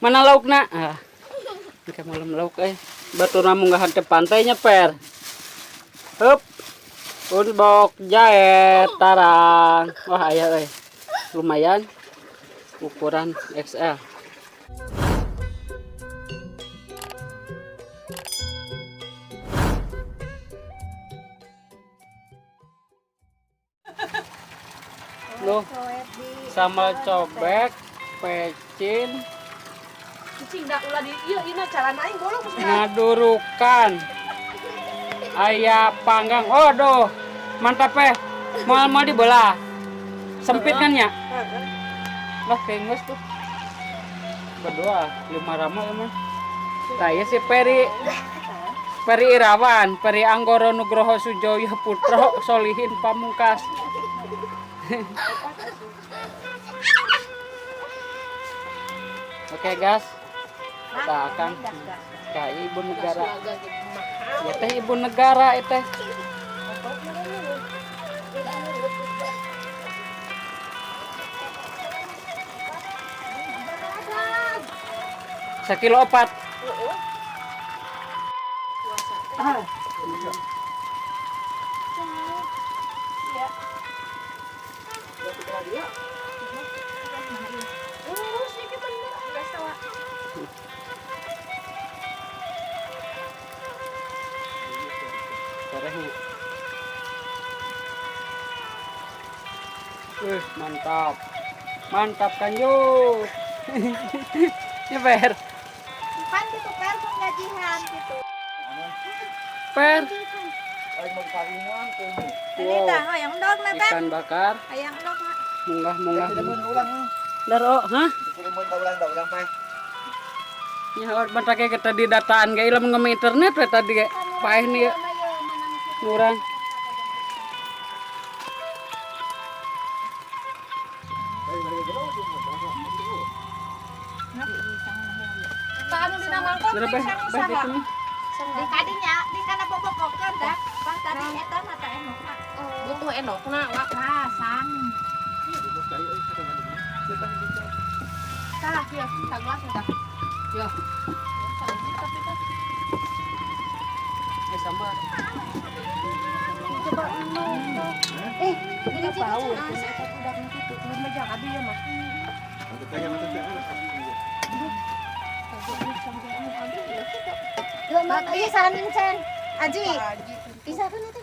Mana laukna? Ah. Engke malam lauk euy. Batur munggahan ke pantainya per. Hup. Unbok jahe tarang. Wah aya euy. Lumayan. Ukuran XL. Loh, sambal cobek, pecin, Cicing dah ulah di ieu ieu calana aing bolong. Ngadurukan, aya panggang. Oh, doh, mantap eh. Mau mau dibelah. Sempit kan ya? Lah kengos tuh. Berdua, lima rama emang. Saya si Peri Peri Irawan, Peri Anggoro Nugroho Sujoyo Putro Solihin Pamungkas. Oke guys, kita akan ke ibu negara. Ya teh ibu negara itu. Sekilo 4. Mantap. Mantap kan yuk. Ya Per. Pan gitu Per sok gajihan gitu. Per. Ini tah hayang endog na Per. Ikan bakar. Hayang endog na. Munggah-munggah. Daro, hah? Ya bentar kayak kita di dataan ge lamun ngomong internet we tadi ge. Paeh nih ya. Ngurang. Di kadinya, di kana popokokeun dah. Pas tadi eta mah teh enokna. Butuh enokna wak. Tah, sang. Tah, ya, sagelas tah. Ya. Sama. Coba ini bau. Bisa cen. Aji. Bisa kan itu?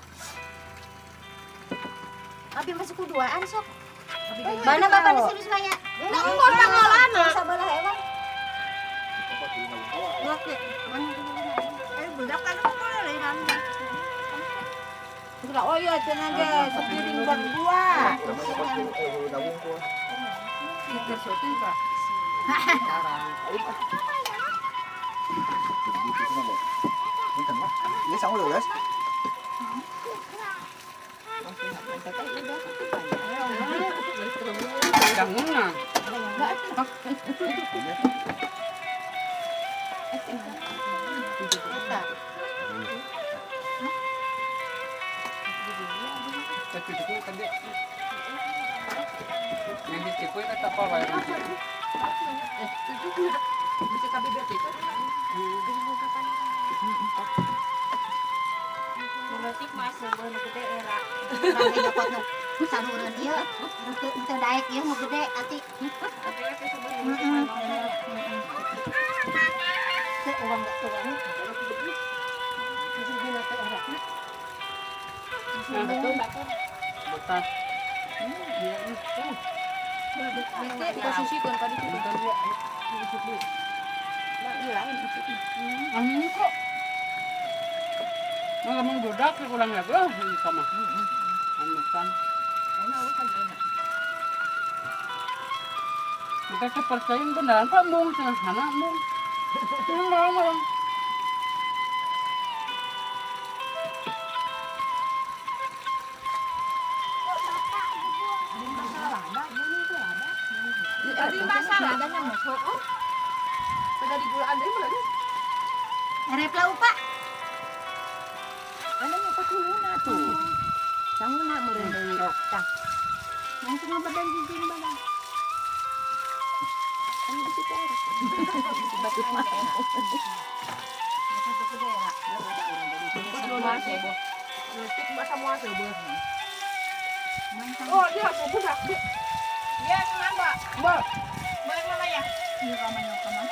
Abi masih kuduaan sok. Mana bapak di sini semuanya? Enggak mau tanggalana. Sabalah ewang. Budak kan boleh kan. Oh iya cenah ge sepiring berdua. Saluran ieu teu daek ieu nu gede ati. Teu uang teu uang. Betah. Posisi kan tadi kok. Ngomong budak kurang lagi sama. Anukan. Kita kepercayaan beneran Pak Mung, cenah Mung. Mung. Tadi masalah adanya masuk. Pada di gulaan deui mah. Rep lau Pak. Ana nya pakuluna tuh. Sanguna meureun deui. Tah. Langsung badan jijing badan. Kan di situ ada. Batu mah. Oh, dia aku budak. Dia kemana, Mbak? Mbak. Boleh mana ya? Iya kamu yang kemana?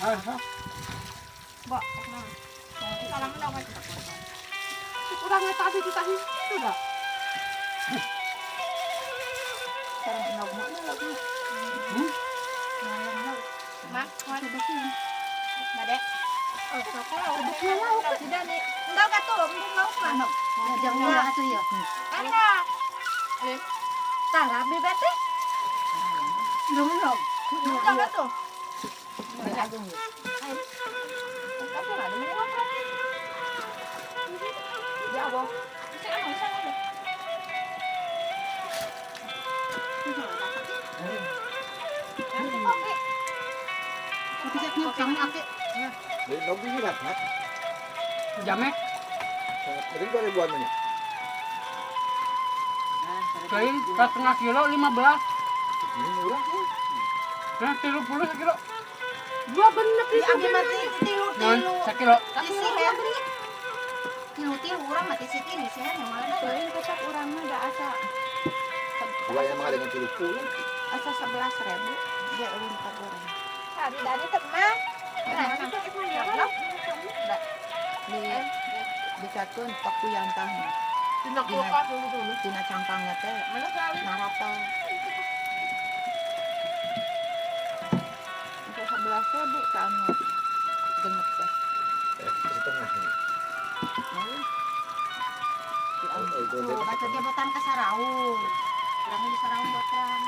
Ah, Mbak, kemana? Salam dong, Pak. Urang tadi kita itu dah. Sekarang enak mah lagi. Mak, mana? Mbak Dek. Oh, sekolah udah lauk tidak nih. Enggak enggak tuh, belum lauk mah. Jangan atuh ya. Ada. Tah rabi bete. Belum belum. Enggak enggak tuh. Ya, Bang. Jamek. Jadi 2000-an banyak. Kain setengah kilo 15. Ini murah kan? Nah, 30 sekilo. Dua bener itu. Non, sekilo. Tilu-tilu urang mah ti siti nih sih yang mana Teuing kecap urang mah da asa. Dua yang mah dengan 30. Asa 11.000 dia ulun ka urang. Tadi dari teman. Di dicakeun pakuyang tah. Tina kulkas dulu dulu. Tina cangkangna teh narapal. Asa 11.000 ka anu genep teh. Setengah. Tuh, baca dia botan ke Saraung. Urang di Saraung botan.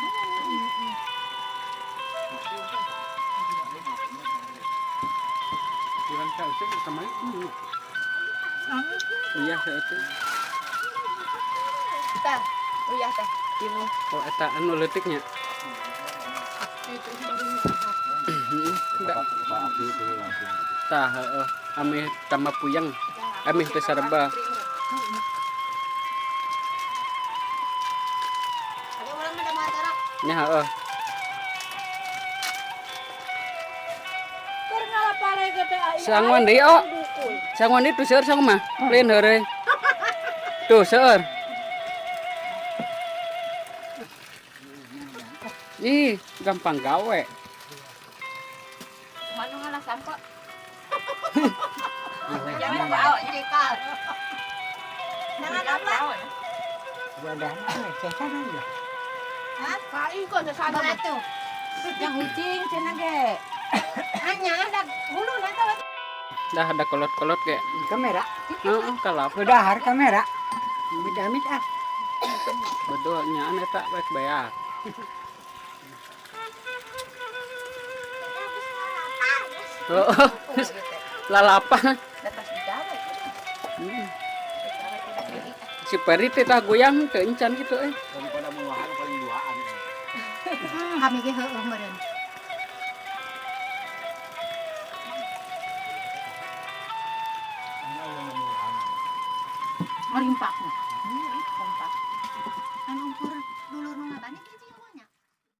Kurang tahu sih sama itu. Iya, saya itu. Tah, uyah teh. Tilu. Oh, eta anu leutiknya. Tah, heeh. Ameh tambah puyeng. Ameh teu sareba. Ada orang mah da moal Nya heeh. Sanguan deui, oh. Sanguan deui tuh seueur sangu mah. Lain heureuy. Tuh seueur. Ih, gampang gawe. Manu ngalah sampo. Jangan bawa cikal. Jangan apa? Hah? Kai kok sana. Batu. Yang ucing cenah ge. Hanya ada hulu nanti. Dah ada kolot-kolot ge. Kamera, Heeh, kalap. udah har kamera. Amit-amit ah. Betul nya eta baik bayar. Oh, lalapan. Datas digawe. Si Peri teh tah goyang teu encan kitu euy. Daripada murahan paling duaan. Kami ge heueuh meureun. Ngarimpak.